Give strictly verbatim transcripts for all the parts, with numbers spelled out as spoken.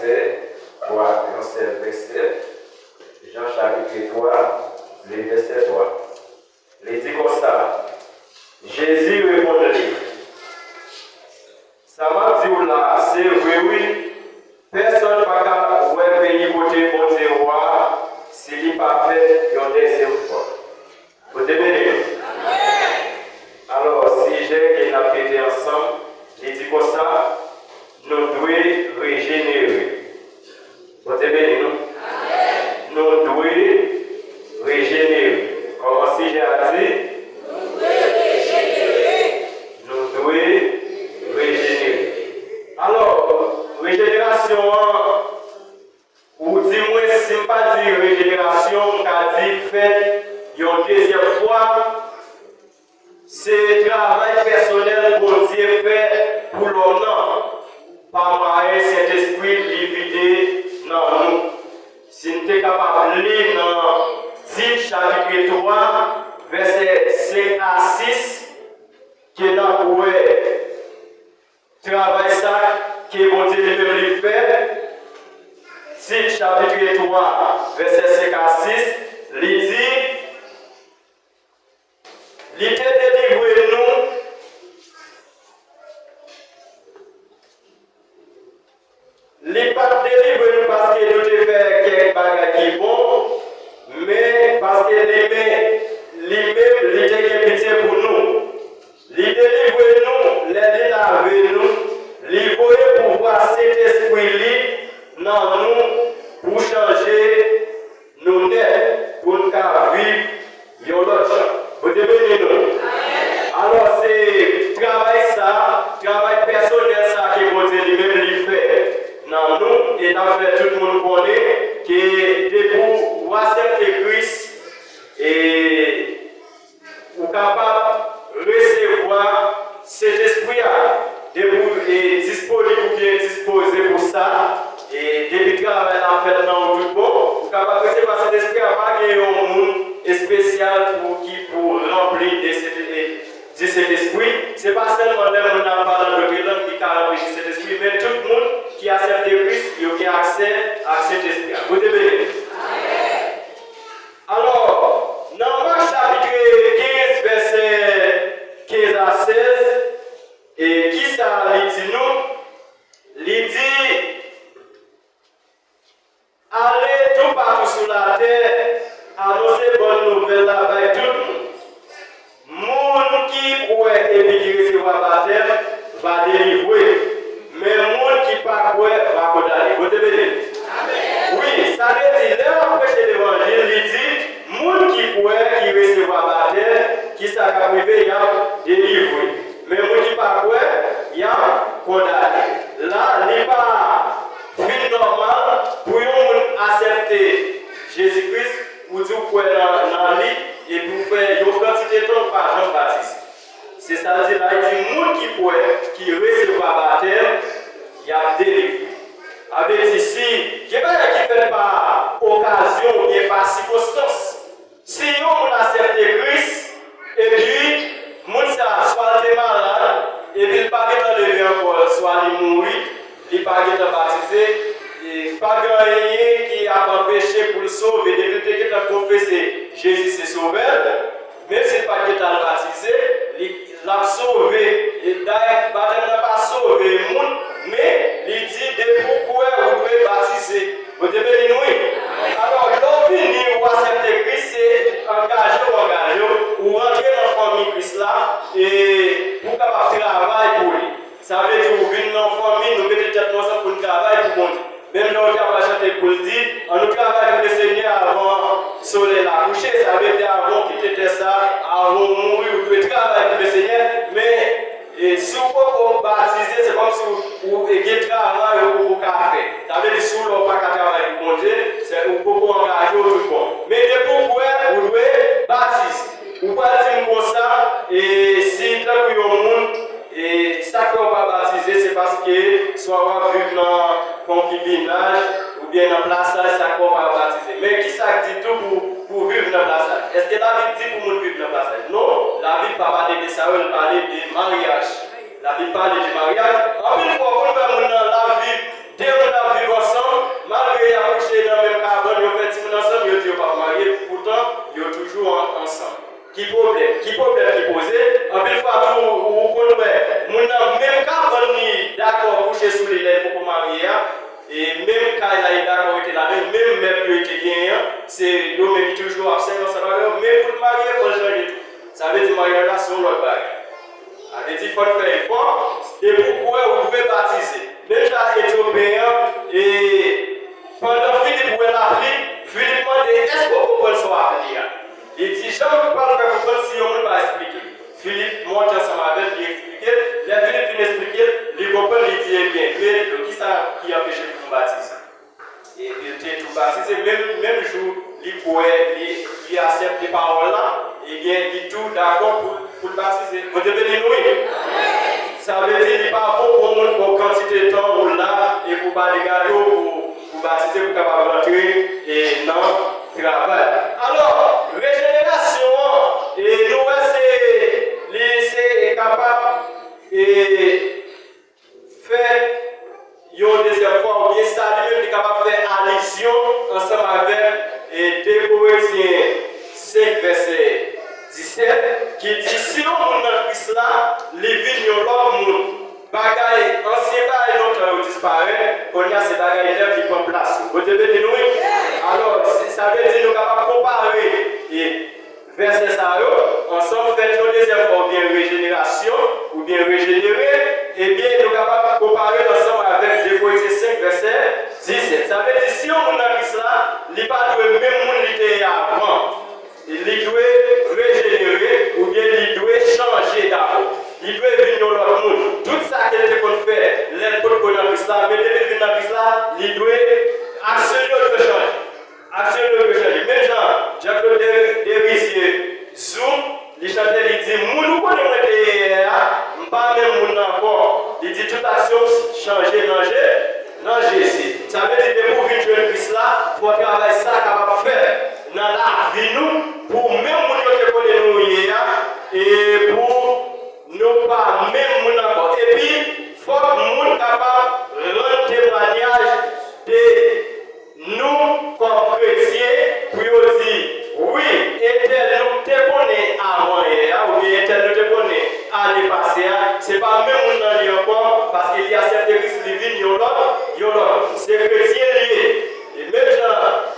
vèsè twa, yon sèl vèsè. Jan chapit twa, li vèsè twa. Li di konsa, Jezi reponn li, sa m ap di w la a, se vre wi, pèsonn pa ka wè peyi kote Bondye wa a si li pa fè yon dezyèm fwa. Bondye beni nou. Alò, sijè ke n ap trete ansanm, li di konsa, nou dwe rejenere. Bondye beni nou. Nou dwe rejenere. Kòman sijè a di? Nou dwe rejenere. Alò, rejenerasyon an, ou di mwen, si m pa di rejenerasyon, m ka di fèt yon dezyèm fwa. Se travay pèsonèl Bondye fè pou lòm nan, pa mwayen Sentespri li vide nan nou. Si n te kapab li nan Tit chapit twa, vèsè senk a sis, ke n ap wè travay sa ke Bondye li menm li fè. Tit chapit twa, vèsè senk a sis, li di, li te delivre nou. Li pa t delivre nou paske nou te fè kèk bagay ki bon, men paske li men, li menm, li te gen pitye pou nou. Li delivre nou lè li lave nou, li voye pouvwa Sentespri li nan nou pou chanje nou nèt, pou n ka viv yon lòt jan. Bondye beni nou. Alò, se travay sa, travay pèsonèl sa ke Bondye li menm li fè nan nou, e n ap fè tout moun konnen ke depi w aksepte Kris, e ou kapab resevwa Sentespri a. Depi w e disponib oubyen dispoze pou sa, e depi travay la fèt nan ou tout bon, ou kapab resevwa Sentespri a. Pa gen yon moun espesyal pou ki pou ranpli de Sent-, e, di Sentespri. Se pa sèlman lè moun nan ap pale an dòt lang li ka ranpli di Sentespri, men tout moun ki aksepte Kris, yo gen aksè ak Sentespri a. Bondye beni. Alò, nan Mak chapit kenz, vèsè kenz a sèz, e kisa li di nou? Li di, ale toupatou sou latè, anonse bòn nouvèl la bay tout moun. Moun ki kwè epi ki resevwa batèm va delivre, men moun ki pa kwè va kondane. Bondye beni. Wi, sa vle di, lè w ap preche levanjil, li di, moun ki kwè, ki resevwa batèm, kisa k ap rive? Y ap delivre. Men moun ki pa kwè, y ap kondane. La, li pa vin nòmal pou yon moun aksepte Jezi Kris, ou di w kwè nan, nan li, epi w fè yon kantite tan ou pa janm batize. Se sa l di la, li di moun ki kwè, ki resevwa batèm, y ap delivre. Sa vle di, si gen bagay ki fèt pa okazyon oubyen pa sikonstans, si yon moun aksepte Kris, epi moun sa a swa l te malad, epi l pa gentan leve ankò, swa li mouri, li pa gentan batize, e pa gen anyen ki ap anpeche pou l sove. Depi l te gentan konfese Jezi se Sovè l, menm si l pa t gentan al batize, li, l ap sove. E dayè, batèm nan pa sove moun, men li di, depi w kwè, ou dwe batize. Bondye beni nou, wi. Alò, lè w vini, ou aksepte Kris, se angaje w angaje w, ou rantre nan fanmi Kris la, e pou w kapab travay pou li. Sa vle di, ou vin nan fanmi, nou mete tèt nou ansanm pou n travay pou Bondye. Menm jan w te ap chante pou l di, ann nou travay pou Lesenyè avan solèy la kouche. Sa vle di, avan w kite tè sa, avan w mouri, ou dwe travay pou Lesenyè. Men, e, si w poko batize, se kòmsi w, ou, e, gen travay ou poko ka fè. Sa vle di, si w la, ou pa ka travay pou Bondye, se ou poko angaje w tout bon. Men depi w kwè, ou dwe batize. Ou pral di m konsa, e, si tankou yon moun, e, sa k fè w pa batize, se paske swa w ap viv nan konkibinaj oubyen nan plasaj, sa k fè w pa batize. Men kisa k di tou pou, pou viv nan plasaj? Èske Labib di pou moun viv nan plasaj? Non, Labib pa pale de sa yo, li pale de maryaj. Labib pale de maryaj. Anpil fwa, ou konn wè moun nan l ap viv, de moun ap viv ansanm, E menm kay la, li dakò rete ladan l, menm mèb yo te genyen an, se yo menm ki toujou ap sèvi ansanm avè yo, men pou l marye, fò l chanje tou. Sa vle di maryaj la se yon lòt bagay. Sa vle di fò n fè efò, depi w kwè, ou dwe batize. Menm jan Etyopen an, e pandan Filip wè lapli, Filip mande, "Èske w konprann sa w ap li a?" Li di, "Jan m pral fè konprann si yon moun pa esplike m." Filip monte ansanm avè l, li eksplike l. Lè Filip fin eksplike l, li konprann, li di, "Ebyen, men kisa ki anpeche pou m batize?" Epi l te tou batize, menm, menm jou li kwè, li, li aksepte pawòl la, ebyen, li tou dakò pou, pou l batize. Bondye beni nou, wi. Sa vle di, li pa bon pou yon moun pran kantite tan ou la, epi w pa degade w pou, pou batize, pou kapab rantre, e, nan travay. Alò, rejenerasyon an, e, nou wè se, li se kapab, e, fè yon dezyèm fwa, oubyen sa li menm li kapab fè alizyon ansanm avèk, e, de Korentyen senk vèsè disèt, ki di, "Si yon moun nan Kris la, li vin yon lòt moun. Bagay, ansyen bagay lontan yo disparèt, kounye a se bagay nèf ki pran plas yo." Bondye beni nou, wi. Alò, se, sa vle di nou kapab konpare, e, vèsè sa yo ansanm, fèt yon dezyèm fwa, oubyen rejenerasyon, oubyen rejenere, ebyen, nou kapab konpare l ansanm avèk de Korentyen senk, vèsè disèt. Sa vle di, si yon moun nan Kris la, li pa dwe menm moun li te ye avan. Li dwe rejenere, oubyen li dwe chanje dabò. Li dwe vin yon lòt moun. Tout sa ke l te konn fè lè l potko nan Kris la, men depi l vin nan Kris la, li dwe, aksyon li yo dwe chanje. Aksyon yo dwe chanje. Menm jan Jean Claude Derizier, Zoom, li chante, li di, "Moun ou konnen mwen te ye yè a, m pa menm moun nan ankò." Li di, "Tout aksyon chanje nan Je, nan Jezi." Sa vle di, depi w vin jwenn Kris la, fò travay sa a kapab fèt nan lavi nou, pou menm moun yo te konnen nou ye a, e pou nou pa menm moun ankò. Epi, fòk moun kapab rann temwayaj de nou kòm kretyen pou yo di, "Wi, entèl nou te konnen avan yè a, oubyen entèl nou te konnen ane pase a, se pa menm moun nan li ankò, paske li aksepte Kris, li vin yon lòt, yon lòt moun." Se kretyen li ye. E menm jan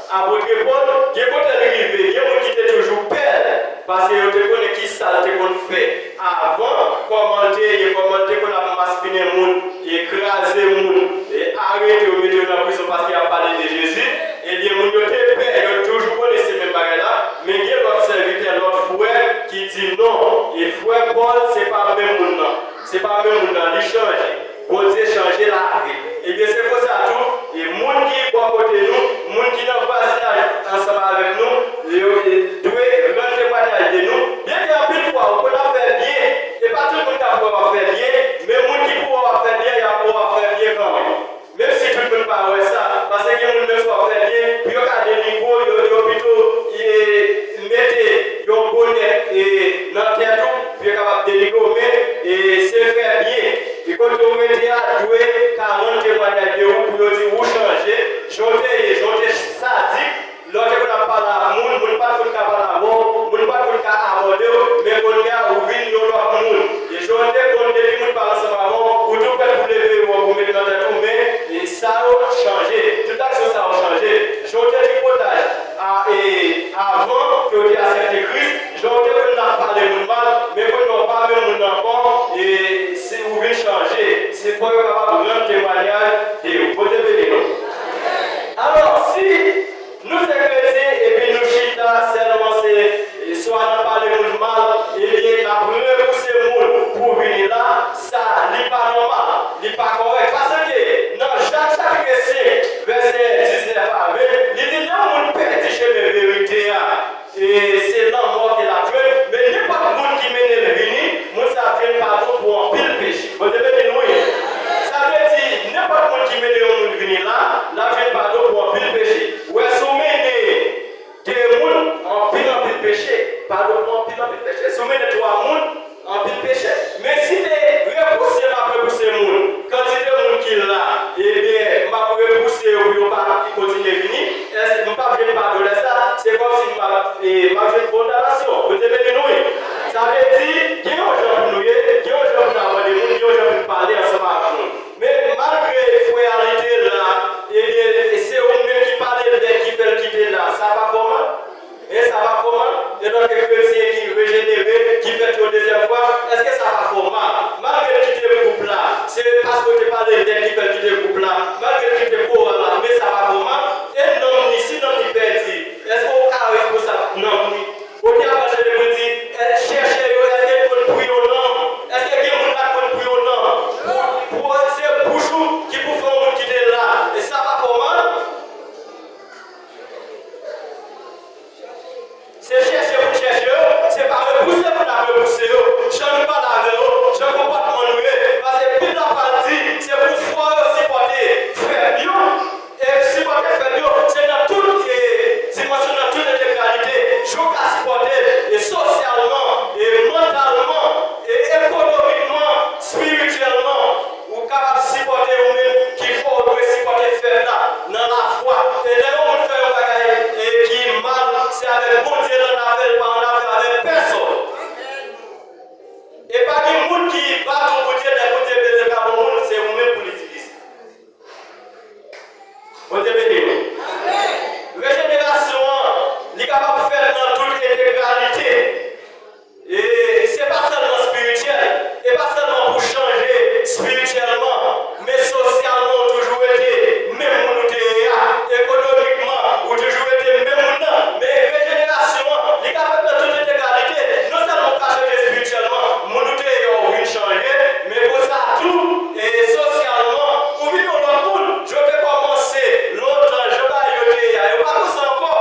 apot Pòl, gen kote l rive, gen moun ki te toujou pè l, paske yo te konnen ki sa l te konn fè avan, kòman l te ye, kòman l te konn ap maspinen moun, e kraze moun, e arete yo, mete yo nan prizon paske y ap pale de Jezi. Ebyen, moun yo te pè, yo toujou konnen se menm bagay la, men gen lòt sèvitè, lòt frè ki di non, e frè Pòl, se pa menm moun nan, se pa menm moun nan, li chanje. Bondye chanje lavi l. Ebyen, se konsa tou, e moun ki bò kote nou, moun ki nan vwazinaj ansanm avèk nou, yo, e, dwe rann temwayaj de nou, Bondye beni nou. Rejenerasyon an, li kapab fèt nan tout entegralite. E se pa sèlman espirityèl, e pa sèlman pou chanje espirityèlman, men sosyalman ou toujou rete menm moun ou te ye a, ekonomikman ou toujou rete menm moun nan. Men rejenerasyon an, li ka fèt nan tout entegralite. Non sèlman ou ka chanje espirityèlman, moun ou te ye a ou vin chanje, men konsa tou, e sosyalman, ou vin yon lòt moun. Jan w te kòmanse lontan, jan bagay yo te ye a, yo pa konsa ankò.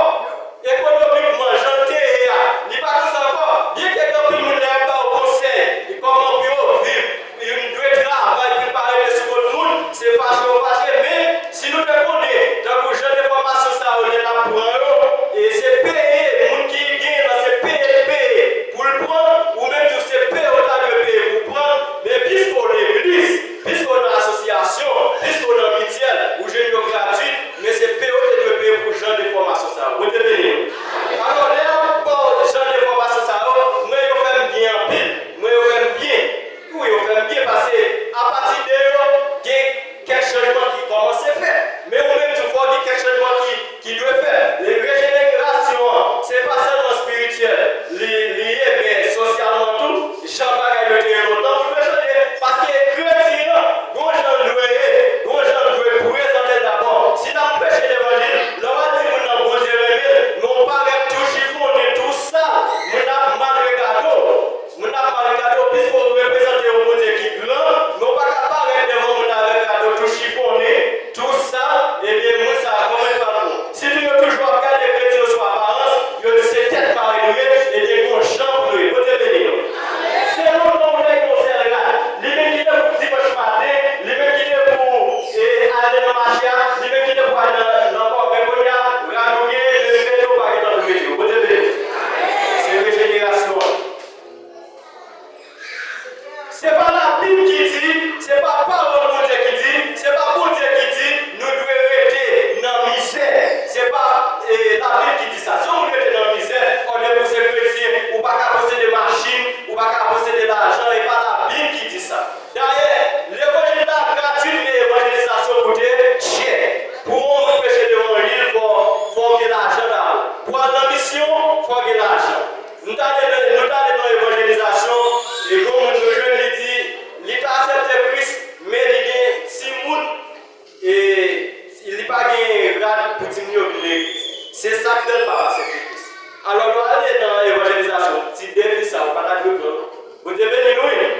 Ekonomikman, jan l te ye a, li pa konsa ankò. Byenke gen anpil moun lè y ap ba w konsèy, kòman pou yo viv, yo dwe travay pou yo pa rete sou kont moun, se fache yo fache. Men, si nou te konnen, tankou jan de fòmasyon sa yo, lè n ap pran yo, e se peye, moun ki genyen nan, se peye l peye pou l pran, ou menm tou, se peye w ta dwe peye pou w pran, men piske w legliz, piske w nan asosyasyon, piske w nan mityèl, ou jwenn yo gratwit, men se peye w te dwe peye pou jan de fòmasyon sa yo. Bondye beni nou. Alò, lè y ap ba w jan de fòmasyon sa yo, mwen yo fè m byen anpil. Mwen yo fè m byen. Wi, yo fè m byen, paske apati de yo, gen kèk chanjman ki kòmanse fèt. Men ou menm tou, fò gen kèk chanjman ki, ki dwe fèt. Rejenerasyon an, se pa sèlman espirityèl li, li ye, men sosyalman tou, jan bagay yo te ye lontan, pou yo chanje. Paske kretyen an, gon jan l dwe ye, gon jan l dwe prezante l dabò. Si n ap preche levanjil, lè w al di moun nan Bondye renmen l, men w parèt tou chifonnen, tou sal, moun nan ap mal regade w. Moun nan ap mal regade w, piske w reprezante yon Bondye ki gran, men w pa ka parèt devan moun nan avèk rad ou tou chifonnen, tou sal, ebyen, moun sa a, kòman l pral pran w? Sitou yo toujou ap gade kretyen yo sou aparans, yo di se tèt mare nou ye, ebyen, gon jan pou nou ye. Bondye beni nou. Se lontan ou te gen yon sèl rad, li menm ki te pou dimanch maten, li menm ki te pou, e, ale nan mache a, li menm ki te pou ale nan, nan kò, men kounye a, rad ou genyen, men mete w pa gentan pou mete w. Bondye beni nou. Se rejenerasyon an. Se pa Labib ki di, se pa pawòl Bondye ki di, se pa Bondye ki di, nou dwe rete nan mizè. Se pa, e, Labib ki di sa. Si yon moun rete nan mizè, òdye pou se kretyen, ou pa ka posede machin, ou pa ka posede lajan, e pa Labib ki di sa. Dayè, levanjil la gratwit, men evanjelizasyon koute chè. Pou yon moun preche levanjil, fò, fò w gen lajan dabò. Pou al nan misyon, fò w gen lajan. Nou t ale nan, nou t ale nan evanjelizasyon, e gon moun nou jwenn, li di, li ta aksepte Kris, men li gen timoun, e li pa gen rad pou timoun yo vin legliz. Se sa k fè l pa aksepte Kris. Alò, lè w ale nan evanjelizasyon, ti defi sa, ou pa ta dwe pran, non. Bondye beni nou, wi.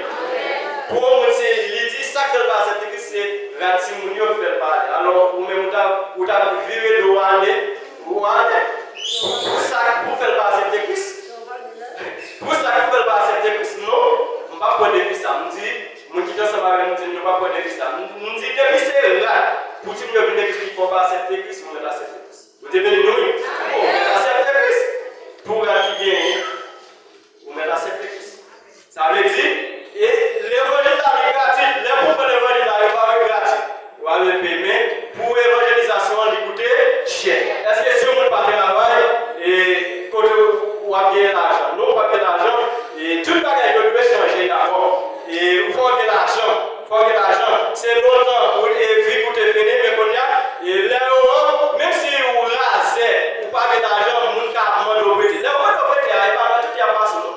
Pou yon moun, se, li di, sa k fè l pa aksepte Kris, se rad timoun yo k fè l pa ale. Alò, ou menm, ou ta, ou ta vire do w ale, ou ale. Pou, pou sa, pou fè l pa aksepte Kris. Pou sa ki fè l pa aksepte Kris, non, m p ap pran defi sa. M di, moun ki te ansanm avè m, m di, nou p ap pran defi sa. M, m di, depi se rad pou timoun yo vin legliz ki fè w pa aksepte Kris, ou mèt aksepte Kris. Bondye beni nou, wi. Ou mèt aksepte Kris. Pou rad ki genyen, ou mèt aksepte Kris. Sa vle di, e levanjil la, li gratwit. Lè pou pran levanjil la, yo pa vle gratwit. Ou pa vle peye, men pou evanjelizasyon an, li koute chè. Èske si yon moun pa travay, e kote w ap genyen lajan? Non, ou p ap gen lajan. E tout bagay yo dwe chanje dabò. E ou fò w gen lajan. Fò w gen lajan. Se lontan ou, e, vi pou te fini, men kounye a, e lè yo, menm si ou razè, ou pa gen lajan, moun ka ap mande w prete. Lè yo mande w prete a, e pa nan tout y ap pase w, non.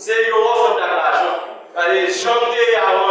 Se yo wè w sanble ak lajan. Gade, jan m te ye avan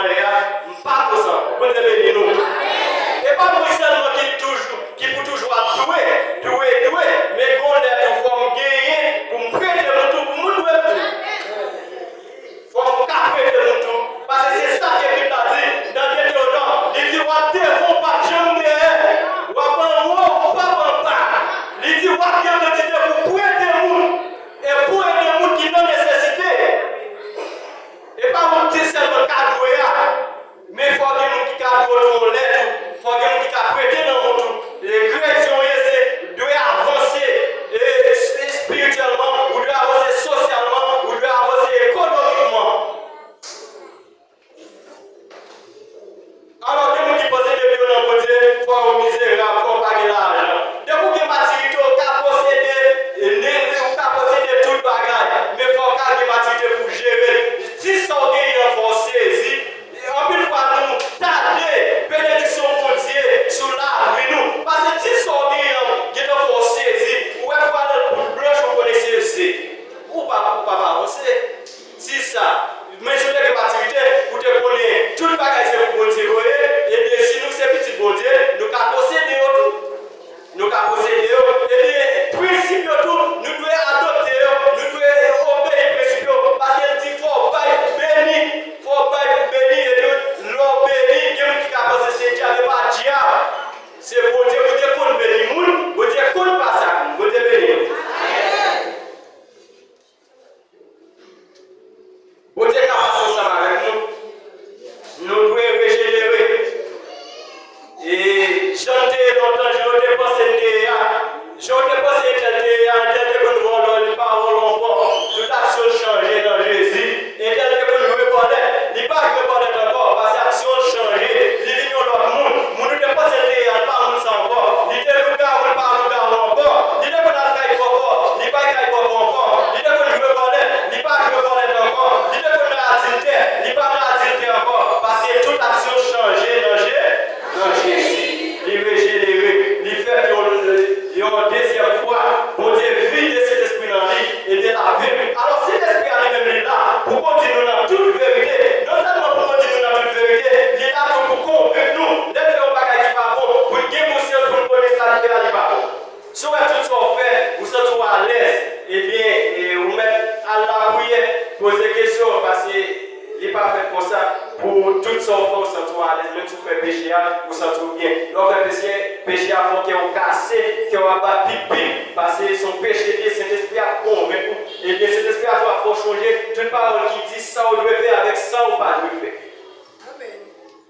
Kè w kase, kè w ap bat pip pip, paske se yon peche li ye, Sentespri a ap konvenk ou. Ebyen, Sentespri a tou ap fè w chonje tout pawòl ki di sa w dwe fè avèk sa w pa dwe fè.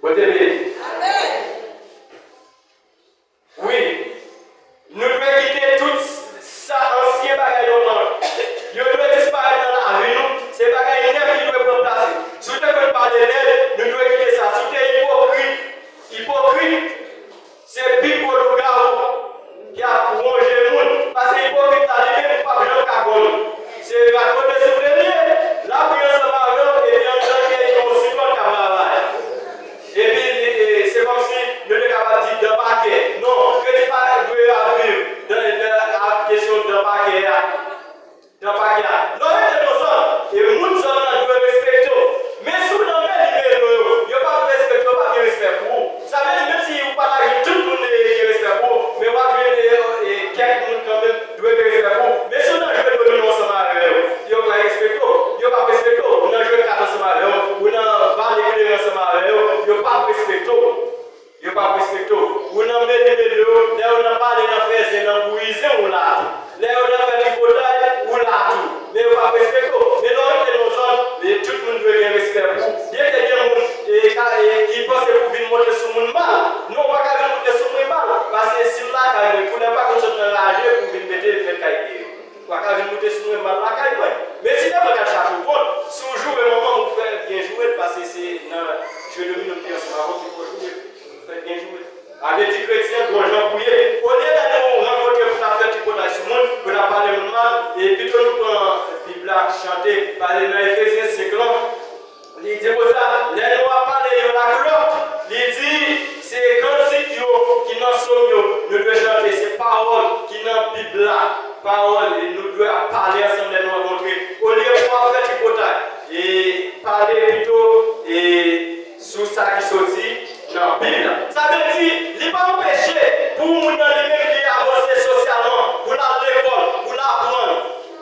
Bondye beni. Wi. Nou dwe kite tout sa ansyen bagay yo tan. Yo dwe disparèt nan lavi nou. Se bagay nèf ki dwe pran plas yo. Si w te konn pale lèd, nou dwe kite sa. Si w te ipokrit, ipokrit, se pi gwo lougawou ki ap wonje moun. Paske ipokrit la, li menm, li p ap janm ka gonn. Se rakonte sou vre li ye. L ap ri ansanm avè w, epi anndan kè li gen yon siklòn k ap ravay. Epi, e, se kòmsi nou te kapab di dan pa kè. Non, kretyen pa dwe ap viv dan, dan, ak kesyon dan pa kè a. Dan pa kè a. Lè w rete nan zòn, e moun zòn nan dwe respekte w. Men si w nan meli melo yo, yo p ap respekte w, yo p ap gen respè pou ou. Sa vle di, menm si ou pa ta gen tout moun gen respè pou ou, men w ap jwenn, e, e, kèk moun kanmenm dwe gen respè pou ou. Men si w nan jwe domino ansanm avè yo, yo pa respekte w. Yo p ap respekte w. Ou nan jwe kat ansanm avè yo, ou nan vale kleren ansanm avè yo, yo p ap respekte w. Yo p ap respekte w. Ou nan meli meli yo, lè yo nan pale, nan fè zen, nan bouyi zen, ou la tou. Lè yo nan fè tripotay, ou la tou. Men yo p ap respekte w. Men lè w rete nan yon zòn, men tout moun dwe gen respè pou ou. Byenke gen moun, e, ka, e, ki panse pou vin monte sou moun mal. Non, ou pa ka vin monte sou mwen mal. Paske si m lakay mwen, koulè pa konn sot nan raje pou vin mete, vin met kay deyò. Ou pa ka vin monte sou mwen mal lakay mwen. Men si lè mwen ka chache w kont, si w joure manman m, ou fè byen joure l, paske se nan jwe domino m te ansanm avè w, se fò w joure l. Ou fè byen joure l. Sa vle di kretyen, gon jan pou ye. Olye lè nou rankontre pou n ap fè tripotay sou moun, pou n ap pale moun mal, e pito nou pran Bib la, chante, pale nan Efezyen senk lan. Li di konsa, lè nou ap pale youn ak lòt, li di, se kantik yo ki nan sòm yo, nou dwe chante, se pawòl ki nan Bib la, pawòl, e nou dwe ap pale ansanm lè nou rankontre. Olye pou ap fè tripotay, e pale pito, e sou sa ki soti nan Bib la. Sa vle di, li pa anpeche pou moun nan li menm li avanse sosyalman, pou l al lekòl, pou l aprann.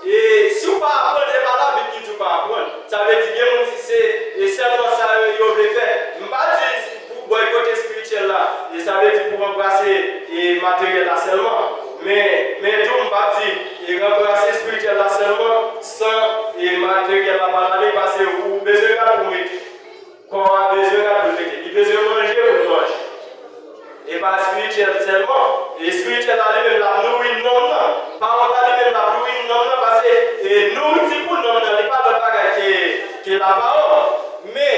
E si w pa aprann, e pa Labib ki di w pa aprann. Sa vle di, gen moun ki se, e sèlman sa yo, yo vle fè. M pa di pou bòykote espirityèl la, e sa vle di pou anbrase, e materyèl la sèlman. Men, men tou, m pa di, e anbrase espirityèl la sèlman, san, e materyèl la pa la, paske ou bezwen gad pou mete. Kò a bezwen gad pou l mete. Li bezwen manje pou l manje. E pa espirityèl sèlman. E espirityèl la li menm l ap nouri nanm nan. Pawòl la li menm l ap nouri nanm nan paske e nouriti pou nanm nan li pa lòt bagay ke, ke lapawòl. Men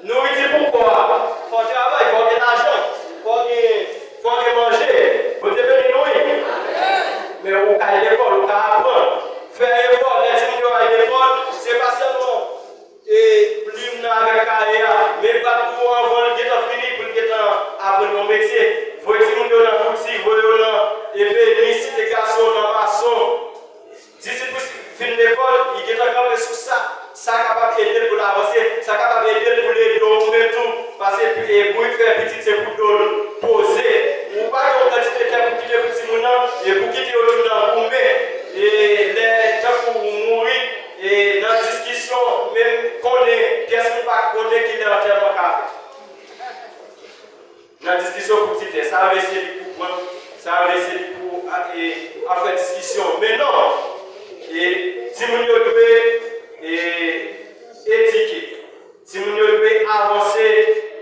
nouriti pou kò a, fò w travay, fò w gen lajan, fò w gen, fò w gen manje. Bondye beni nou wi. Men ou ka al lekòl, ou ka aprann. Fè efò, lè timoun yo al lekòl, se pa sèlman e plim nan avèk kaye a, men bat pou anvan l gentan fini, pou l gentan aprann yon metye. Voye timoun yo nan kouti, voye yo nan ebenis, e gason nan mason. Disip ou fin lekòl, li gentan kanpe sou sa. Sa kapab ede l pou l avanse, sa kapab ede l pou l ede w ou menm tou. Paske e pou l fè pitit se pou do l poze. Ou pa gen yon kantite tè pou kite pou timoun nan, e pou kite yo tou nan goumen. E lè tankou ou mouri, e nan diskisyon, menm konnen, pyès moun pa konnen kilè antèman ka fèt. Nan diskisyon pou ti tè, sa vle se li pou pran, sa vle se li pou a, e, ap fè diskisyon. Men non, e, timoun yo dwe, e, edike. Timoun yo dwe avanse,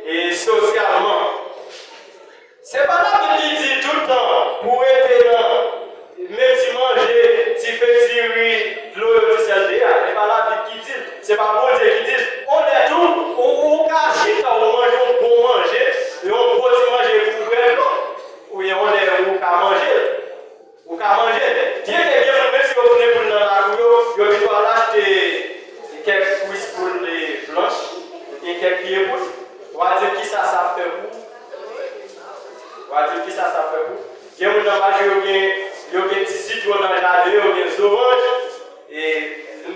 e, sosyalman. Se pa Labib ki di tout tan pou w rete nan men ti manje, ti fen diri, dlo yo, ti sèl de a. Se pa Labib ki di l. Se pa Bondye ki di l. On lè tou, ou, ou ka chita, ou manje yon bon manje, yon bon ti manje pou w bwè dlo. Oubyen on lè ou ka manje l. Ou ka manje l. Byenke gen moun, menm si yo plen poul nan lakou yo, yo pito al achte kèk kwis poul blanch, oubyen kèk pye poul. W a di kisa sa ap fè pou ou? W a di kisa sa ap fè pou ou? Gen moun nan mache yo gen, yo gen ti sitwon nan jaden yo, gen zoranj. E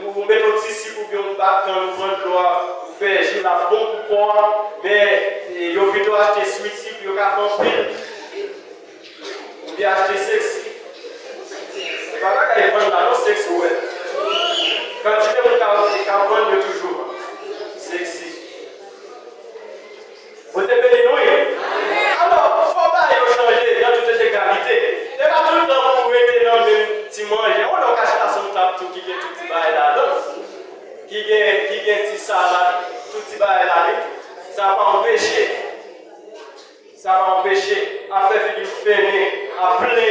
ou met yon ti sik oubyen yon bak kann, ou pran dlo a, ou fè ji l ap bon pou kò a. Men e, yo pito achte Sweet Tea pou yo ka fè anpil. Oubyen achte Sexy. Se pa bagay vann la non, Sexy ou wè. Kantite moun k ap, k ap vann yo toujou vann Sexy. Bondye beni nou wi. Alò, fò bagay yo chanje nan tout entegralite.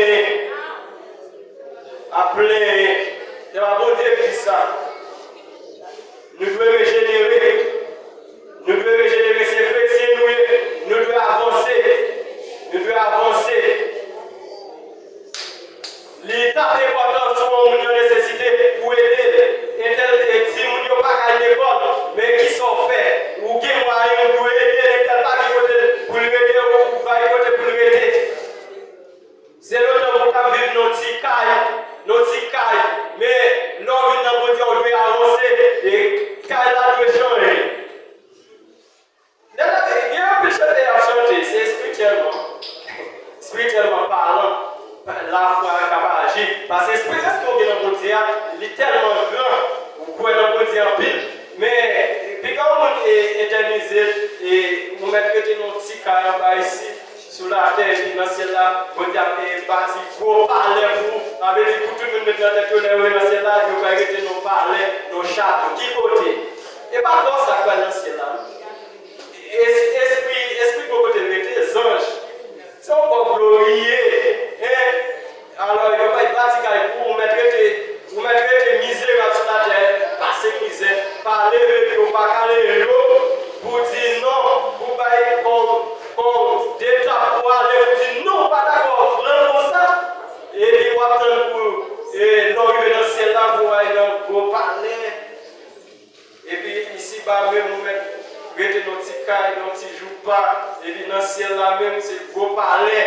plenyen, ap plenyen. Se pa Bondye ki di sa. Nou dwe rejenere. Nou dwe rejenere, se kretyen nou ye. Nou dwe avanse. Nou dwe avanse. Li t ap enpòtan si w wè yon moun nan nesesite pou w ede l. Entèl, e, timoun yo pa ka al lekòl, men kisa w fè? Ou gen mwayen, ou dwe ede l. Entèl pa gen kote pou l rete, ou bay kote pou l rete. Se lontan pou w t ap viv nan ti kay, nan ti kay. Men lè w vin nan Bondye, w dwe avanse, e kay la dwe chanje. Lè la, gen anpil chante y ap chante, se espirityèlman, espirityèlman palan, lafwa a k ap aji. Paske espirityèl ke w gen nan Bondye a, li tèlman gran, ou kwè nan Bondye anpil. Men, piga yon moun e, etènize, e, ou mèt rete nan yon ti kay anba isit, sou latè, epi nan syèl la, Bondye ap, e, bati gwo palè pou ou. Sa vle di pou tout moun met nan tèt yo, lè yo rive nan syèl la, yo pral rete nan palè, nan chato. Ki kote? E pa kò sa k pral nan syèl la, non. Es-, espri, espri gwo kote l rete, zanj. Se yon kò gloriye, en. Alò, yo bay bati kay pou ou, ou mèt rete, ou mèt rete mizerab sou latè, pase mizè, pa leve pye w, pa kale je w, pou di non, pou bay kò w, kò w de tap pou ale, pou di non, ou pa dakò, pran l konsa. Epi w ap tann pou, e, lè w rive nan syèl la, pou w al nan gwo palè. Epi isiba menm, ou mèt rete nan ti kay, nan ti joupa, epi nan syèl la menm, se gwo palè.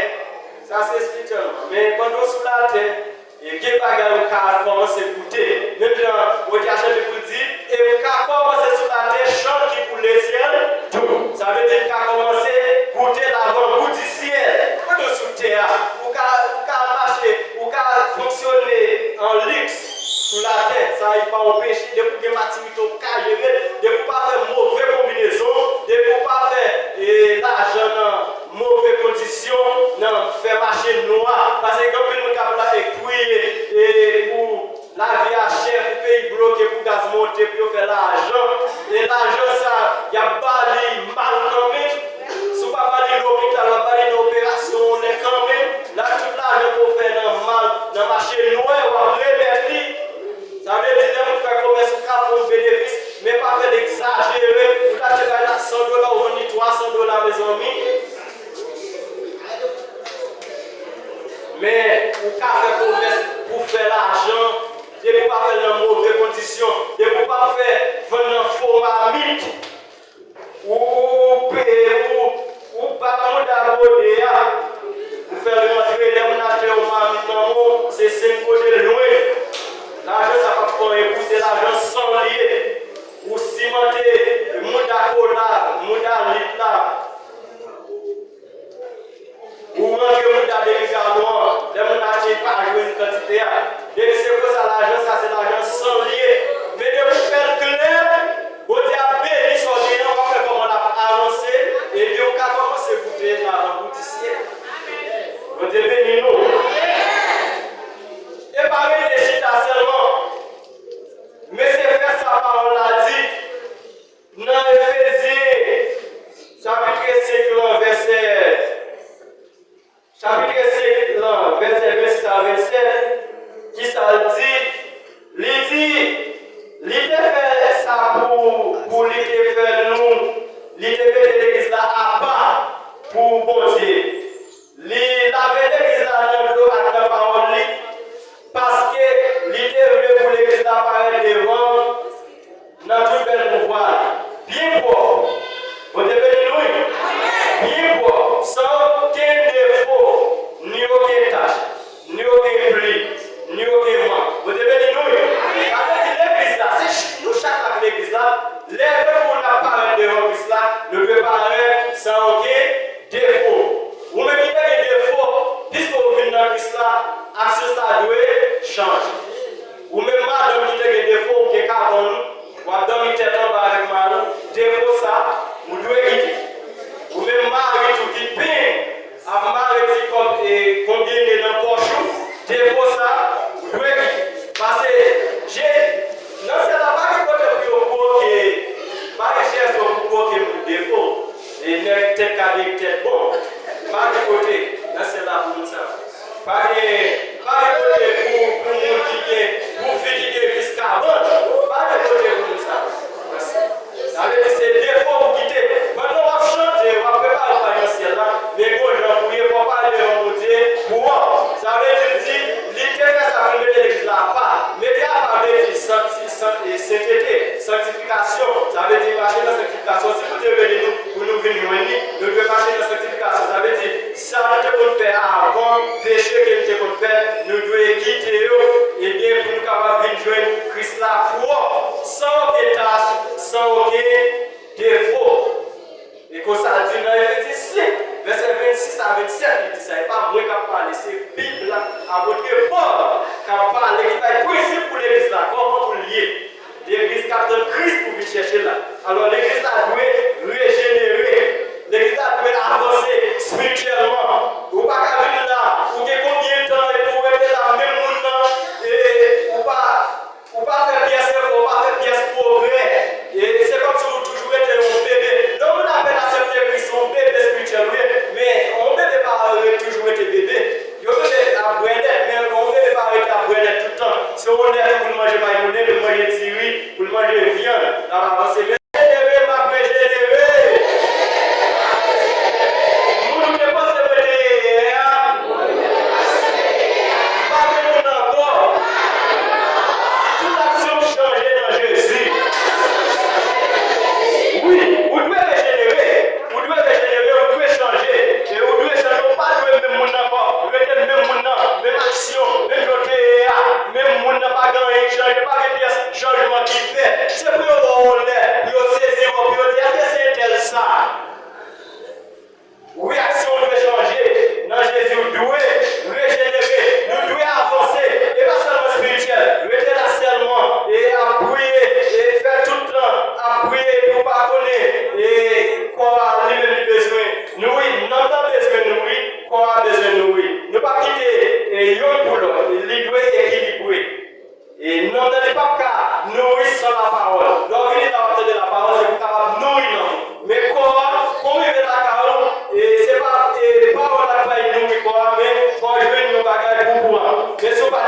Sa se espirityèlman. Men pandan w sou latè, e gen bagay ou ka kòmanse goute. Menm jan Bondye a chante pou l di, e m ka kòmanse sou latè chan ki pou lesyèl tou. Sa vle di m ka kòmanse goute lavangou di syèl. Pandan w sou tè a, ou ka, ou ka mache, ou ka fonksyone an liks sou latè. Sa pa yon peche. Depi w gen matirite, ou ka jere l. Depi w pa fè move konbinezon, depi w pa fè, e, lajan nan move kondisyon, nan fè mache nwa. Paske gen anpil moun k ap la e kriye, e, pou lavi a chè, pou peyi bloke, pou gaz monte, pou yo fè lajan. E lajan sa, y ap ba li mal kanmenm. Si w pa ba li lopital, w ap ba li nan operasyon onè kanmenm. La, tout lajan ke w fè nan mal, nan mache nwè, w ap remèt li. Sa vle di, lè moun fè komès, ou ka fè yon benefis, men pa fè l egzajere. Ou t achte bagay la san dola, ou vann li twa san dola, mezanmi. Men, ou ka fè komès pou fè lajan, depi w pa fè l nan move kondisyon, depi w pa fè vann nan fo mamit. Ou, ou, ou, ou, ou bat mouda gode a, ou fè l rantre, lè moun achte yon mamit nan men w, se senk gode l jwenn. Lajan sa p ap fè anyen pou se lajan san l ye. Ou simante mouda kola, mouda lit la. Ou rantre mouda demi galon an, lè moun achte pa jwenn kantite a. Depi se konsa, lajan sa se lajan san l ye. Men depi w fè l klè, Bondye ap beni sa w genyen an, w ap wè kòman l ap avanse, epi w ka kòmanse goute lajan goute syèl. Bondye beni nou. E pa rete chita sèlman, men se fè sa pawòl la di. Nan Efezyen, chapit senk lan, vèsè, chapit senk lan, vèsè vennsis a vennsèt, kisa l di? Li di, li te fè sa pou, pou li te fè nou, li te mete legliz la apa pou Bondye. Li lave legliz la nan dlo ak nan pawòl li, paske li te vle pou legliz la parèt devan l nan tout bèl pouvwa l, byen pwòp. Bondye beni nou, wi. Byen pwòp, san okenn defo, ni okenn tach, ni okenn pli, ni okenn mank. Bondye beni nou, wi. Sa vle di legliz la, se ch-, nou chak la ki legliz la. Lè depi nou ap parèt devan Kris la, nou dwe parèt san okenn defo. Ou menm ki te gen defo, piske w vin nan Kris la, aksyon sa dwe chanje. Ou menm madanm ki te gen defo, ou gen kabann ou, w ap dòmi tèt anba avèk mari w, defo sa, ou dwe kite. Ou menm mari tou ki pin ap mare ti kòb e konbyen ne nan pòch ou, defo sa, ou dwe kite. Paske, je, nan syèl la, pa gen kote pou yo kwoke, pa gen chèz pou kwoke moun defo. E nèg tèt kale, tèt bon. Pa gen kote nan syèl la pou moun sa. Pa gen Pa gen kote pou, pou moun ki gen, pou fi ki gen vis kabann. Pa gen kote pou moun sa. Sa vle di se defo pou kite. Pandan w ap chante, w ap prepare w pou al nan syèl la, men gon jan pou ye, fò w pale devan Bondye pou w. Sa vle di, li di, li te fè sa pou l mete legliz la apa. Mete apa vle di santi, san-, e, sentete, sanktifikasyon. Sa vle di mache nan sanktifikasyon. Si Bondye rele nou pou nou vin jwenn li, nou dwe mache nan sanktifikasyon. Sa vle di, sa nou te konn fè avan, peche ke nou te konn fè, nou dwe kite yo, ebyen, pou nou kapab vin jwenn Kris la pwòp, san okenn tach, san okenn defo. E konsa l di nan Efezyen senk, vèsè vennsis a vennsèt, li di sa. E pa mwen k ap pale, se Bib la, apot Pòl k ap pale, ki bay prensip pou legliz la, kòman pou l ye. Legliz k ap tann Kris pou vin chèche l la. Alò, legliz la dwe rejenere. Legliz la dwe avanse espirityèlman. Ou pa ka vin la, ou gen konbyen tan epi w rete la, menm moun nan, e ou pa, ou pa fè pyès efò, ou pa fè pyès pwogrè. E se kòmsi ou toujou rete yon bebe. Lè yon moun apèn aksepte Kris, se yon bebe espirityèl ou ye. Men yon bebe pa ret toujou rete bebe. Yon bebe ap bwè lèt, men yon bebe pa rete ap bwè lèt tout tan. Se yon lèt pou l manje may moulen, pou l manje diri, pou l manje vyann, l ap avanse. Rejenere, m ap rejenere. Moun ou te panse mwen te ye yè a, m pa gen moun ankò. Tout aksyon m chanje nan Jezi. Wi, ou dwe rejenere. Ou dwe rejenere, ou dwe chanje. E ou dwe chanje, ou pa dwe menm moun nan ankò. Rete menm moun nan, menm aksyon, menm jan w te ye a. Menm moun nan, pa gen anyen ki chanje, pa gen pyès chanjman ki fèt. Se pou yo wè w lè, pou yo sezi w, pou yo di, èske se entèl sa? Wi, aksyon w dwe chanje. Nan Jezi, w dwe rejenere. Nou dwe avanse. E pa sèlman espirityèl. Rete la sèlman. E ap priye. E fè tout tan ap priye. Epi w pa konnen. E kò a li menm li bezwen nouri. Nanm nan bezwen nouri. Kò a bezwen nouri. Nou p ap kite, e, youn pou lòt. Li dwe ekilibre. E nanm nan li p ap ka nouri san lapawòl. Lè w vini la, w ap tande lapawòl, se pou w kapab nouri nanm ou. Men kò a, kon w rive lakay ou, e se pa, e, pawòl la k bay nouri kò a, men fò w jwenn yon bagay pou kouran. Men si w pa